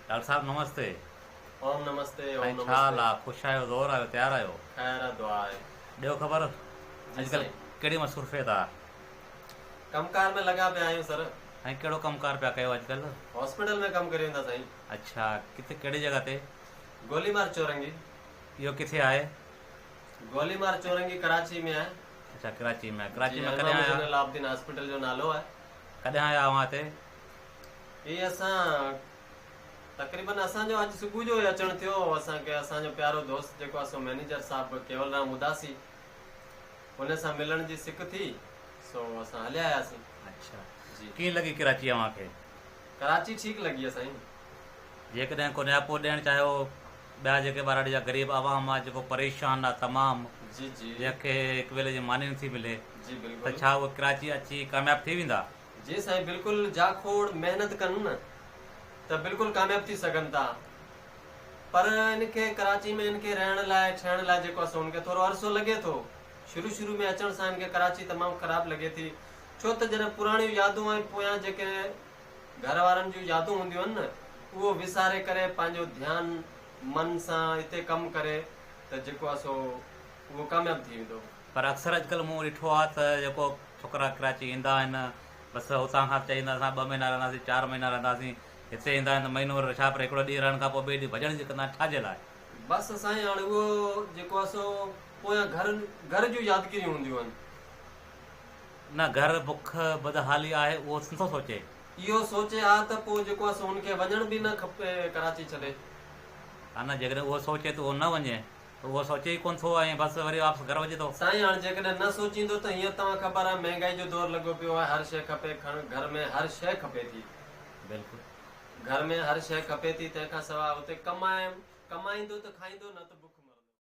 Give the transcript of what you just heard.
Doctor صاحب نمستي. اوم نمستي اوم سائين نمستي. ڇا حال آ خوش آهيو زور آهيو تيار آهيو. خير آ دعا آهي. ڏيو خبر جي اڄڪلهه سائين. ڪهڙي مصروفيت آ. ڪم ڪار ۾ لڳا پيا آهيون سر. سائين ڪهڙو ڪم ڪار پيا ڪيو اڄڪلهه. هاسپيٽل ۾ ڪم ڪريون ٿا سائين. اڇا ڪٿي ڪهڙي جڳهه تي. گوليمار چورنگي. اهو ڪٿي آهي. گوليمار چورنگي ڪراچي ۾ آهي. اڇا ڪراچي ۾ آهي ڪراچي جي ۾ ڪڏهن امام آيا. زين العابدين هاسپيٽل جو نالو آهي. ڪڏهن آيا اوهان هتي. هي اسان تقريبن اسان جو اڄ صبح جو ئي اچڻ ٿيو اسان کي اسان جو پيارو دوست جيڪو آهي سو مئنيجر صاحب ڪيول رام اداسي ان سان ملڻ جي سڪ ٿي سو اسان هليا آياسين. اڇا جي. ڪيئن لڳي ڪراچي اوهان کي؟ ڪراچي ٺيڪ لڳي آ سائين. جيڪڏهن ڪو نياپو ڏيڻ چاهيو ٻيا جيڪي ٻهراڙي جا غريب عوام آ جيڪو پريشان آ تمام جي جي. جنهن کي هڪ ويلي جي ماني نٿي ملي جي ته بلڪل. ڇا اهي ڪراچي اچي ڪامياب ٿي ويندا؟ جي سائين بلڪل جاکوڙ محنت ڪن نه ته بلڪل ڪامياب ٿي سگهن ٿا پر ان کي ڪراچي ۾ ان کي رهڻ لاء ٺهڻ لاء جيڪو آهي سو ان کي ٿورو عرصو لڳي ٿو شروع شروع ۾ اچڻ سان ان کي ڪراچي تمام خراب لڳي ٿي ڇو ته جڏهن پراڻيون يادون ۽ پويان جيڪي گهر وارن جون يادون هونديون آهن نه اهو وساري ڪري پنهنجو ڌيان من سان هتي ڪم ڪري ته جيڪو آهي سو اهو ڪامياب ٿي ويندو. پر اڪثر اڄڪلهه مون ڏٺو آهي ته جيڪو ڇوڪرا ڪراچي ايندا آهن بس هتان کان چئي ايندا اسان ٻه مهينا رهنداسين چار مهينا رهنداسين هتي ايندا آهن ته مهينو ڇا پر هڪڙو ڏينهن رهڻ کان پوء ٻئي ڏينهن ڀڄڻ جي ڪندا آهن ڇا جي لاء؟ بس سائين هاڻي اهو جيڪو آهي سو پويان گهر گهر جون يادگيريون هونديون آهن. نه گهر بک بدحالي آهي اهو نٿو سوچي. اهو سوچي ها ته پوء جيڪو آهي سو هن کي وڃڻ به نه کپي ڪراچي ڇڏي. ها نه جيڪڏهن اهو سوچي ته اهو نه وڃي. اهو سوچي ئي ڪونه ٿو ۽ بس وري واپس گهر وڃي ٿو. سائين هاڻ جيڪڏهن نه سوچيندو ته هينئر توهان خبر آهي مهنگائي جو دور لڳو پيو آهي هر شيء کپي کڻ گهر ۾ هر شيء کپي ٿي. بلڪل. گهر ۾ هر شيء کپي ٿي تنهن کان سواء اتي ڪمائيندو ته کائيندو نه ته بک مرندو.